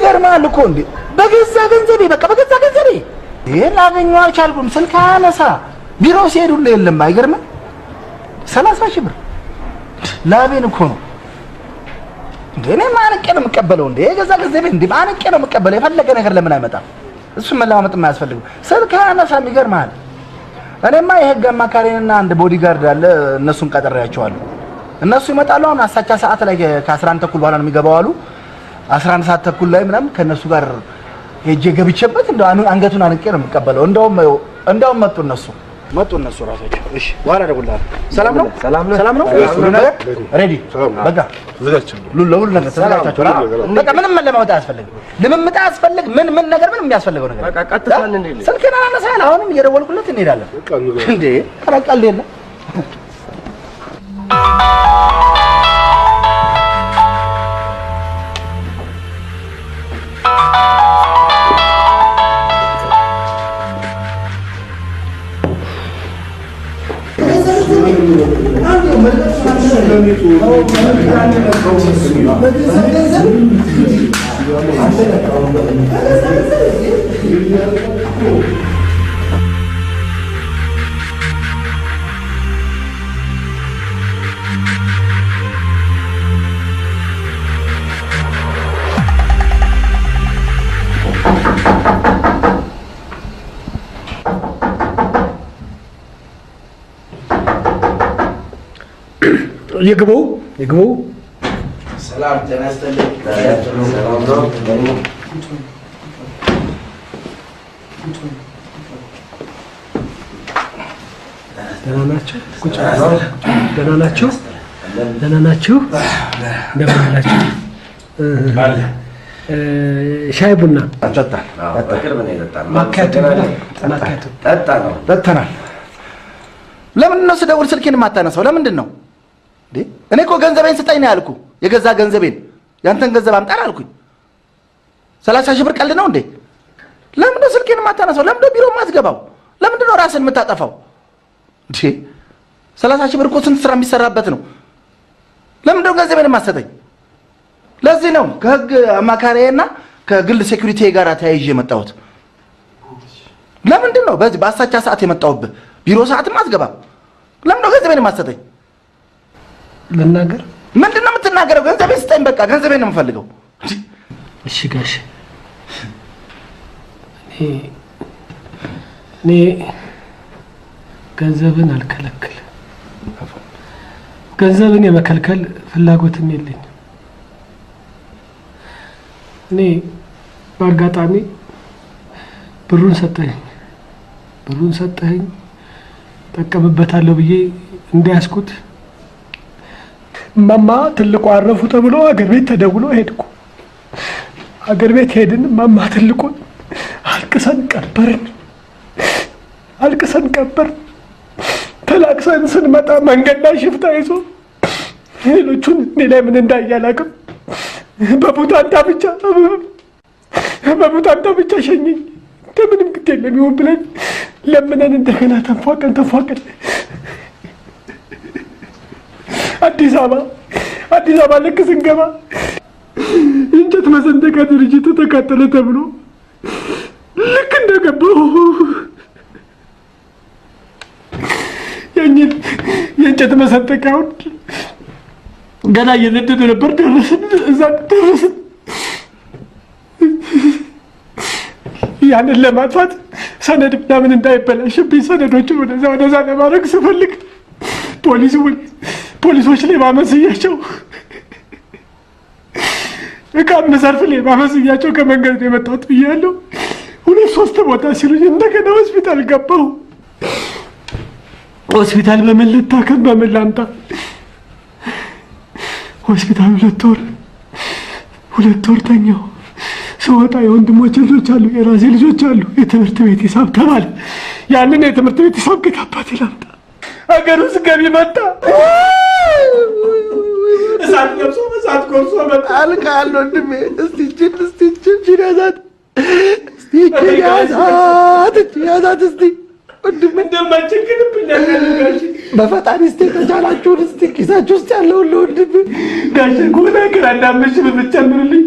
ይገርማል እኮ እንዴ! በገዛ ገንዘቤ፣ በቃ በገዛ ገንዘቤ ይሄን ላገኘው አልቻልኩም። ስልክ አያነሳ፣ ቢሮ ሲሄድ ሁሉ የለም። አይገርምም? 30,000 ብር ላቤን እኮ ነው እንዴ! እኔ ማንቄ ነው የምቀበለው እንዴ! የገዛ ገንዘቤ እንዴ ማንቄ ነው የምቀበለው። የፈለገ ነገር ለምን አይመጣም? እሱን መለማመጥ የማያስፈልግም። ስልክ አያነሳም። ይገርምሃል። እኔማ የህግ አማካሪንና አንድ bodyguard አለ፣ እነሱን ቀጥሬያቸዋለሁ። እነሱ ይመጣሉ። አሁን አሳቻ ሰዓት ላይ ከ11:30 በኋላ ነው የሚገባው አሉ። 11 ሰዓት ተኩል ላይ ምናምን ከእነሱ ጋር ሄጄ ገብቼበት እንደው አንገቱን አንቄ ነው የምቀበለው። እንደውም መጡ እነሱ መጡ እነሱ ራሳቸው። እሺ በኋላ እደውልልሃለሁ። ሰላም ነው? ሰላም ነው? ሰላም ነው? ሁሉ ነገር ready? በቃ ለሁሉ ነገር ተዘጋጅታችኋል? በቃ ምንም መለማመጥ አያስፈልግም። ልምምጥ አያስፈልግ። ምን ምን ነገር ምንም የሚያስፈልገው ነገር በቃ ቀጥታ እንሂድ። ስልኬን አላነሳ ያለ አሁንም እየደወልኩለት እንሄዳለን። እንዴ ኧረ ቀልድ የለም። ይግቡ ይግቡ። ሰላም ጤና ይስጥልኝ። ሰላም ነው? ደህና ናችሁ? ቁጭ በሉ። ደህና ናችሁ? ደህና ናችሁ? እንደምን አላችሁ? ሻይ ቡና ጠጣን። በቅርብ ነው የጠጣነው። ማኪያቶ ማኪያቶ ጠጣ ነው። ጠጥተናል። ለምንድን ነው ስደውል ስልኬን የማታነሳው? ለምንድን ነው እንዴ? እኔ እኮ ገንዘቤን ስጠኝ ነው ያልኩህ። የገዛ ገንዘቤን ያንተን ገንዘብ አምጣ አልኩኝ። 30,000 ብር ቀልድ ነው እንዴ? ለምንድን ነው ስልኬን የማታነሳው? ለምንድን ነው ቢሮ የማትገባው? ለምንድን ነው ራስን የምታጠፋው? እንዴ 30,000 ብር እኮ ስንት ስራ የሚሰራበት ነው። ለምንድን ነው ገንዘቤን የማትሰጠኝ? ለዚህ ነው ከህግ አማካሪዬና ከግል security ጋር ተያይዤ የመጣሁት። ለምንድን ነው በዚህ በአሳቻ ሰዓት የመጣሁብህ? ቢሮ ሰዓትም አትገባም። ለምንድን ነው ገንዘቤን የማትሰጠኝ? ልናገር? ምንድን ነው የምትናገረው? ገንዘቤን ስጠኝ በቃ ገንዘቤን ነው የምፈልገው። እሺ ጋሽ፣ እኔ ገንዘብን አልከለክልም። ገንዘብን የመከልከል ፍላጎትም የለኝም። እኔ በአጋጣሚ ብሩን ሰጠኸኝ ብሩን ሰጠኸኝ ጠቀምበታለሁ ብዬ እንዳያስኩት እማማ ትልቁ አረፉ ተብሎ አገር ቤት ተደውሎ ሄድኩ። አገር ቤት ሄድን። እማማ ትልቁን አልቅሰን ቀበርን። አልቅሰን ቀበርን። ተላቅሰን ስንመጣ መንገድ ላይ ሽፍታ ይዞ ሌሎቹን እኔ ላይ ምን እንዳየ አላውቅም። በቡታንታ ብቻ ሸኘኝ። እንደምንም ግድ የለም ይሁን ብለን ለምነን እንደገና ተንፏቀን ተንፏቀን አዲስ አበባ ልክ ስንገባ የእንጨት መሰንጠቂያ ድርጅት ተቃጠለ ተብሎ ልክ እንደገባሁ የእንጨት መሰንጠቂያውን ገና እየነደደ ነበር። ደረስን፣ እዛ ደረስን። ያንን ለማጥፋት ሰነድ ምናምን እንዳይበላሽብኝ ሰነዶችን ወደዛ ወደዛ ለማድረግ ስፈልግ ፖሊሶች ሌባ መስያቸው እቃ መሰርፍ ሌባ መስያቸው ከመንገድ ነው የመጣሁት ብያለሁ። 2-3 ቦታ ሲሉኝ እንደገና ሆስፒታል ገባሁ። ሆስፒታል በምን ልታከም በምን ላምጣ? ሆስፒታል 2 ወር ተኛሁ። ስወጣ የወንድሞቼ ልጆች አሉ፣ የራሴ ልጆች አሉ። የትምህርት ቤት ሂሳብ ተባለ። ያንን የትምህርት ቤት ሂሳብ ከየት አባቴ ላምጣ? ሀገር ውስጥ ገቢ መጣ። እሳት ለብሶ እሳት ጎርሶ መጣ። አልቃል ወንድሜ። እስቲ እጅን እስቲ እጅን እጅን ያዛት እስቲ እጅን ያዛት እጅን ያዛት እስቲ ወንድሜ እንደማይቸግርብኝ አውቃለሁ ጋሼ። በፈጣሪ እስቲ የተቻላችሁን እስቲ ኪሳችሁ ውስጥ ያለውን ለወንድሜ ጋሼ ከሆነ ነገር አንድ 5,000 ብር ብትጨምርልኝ።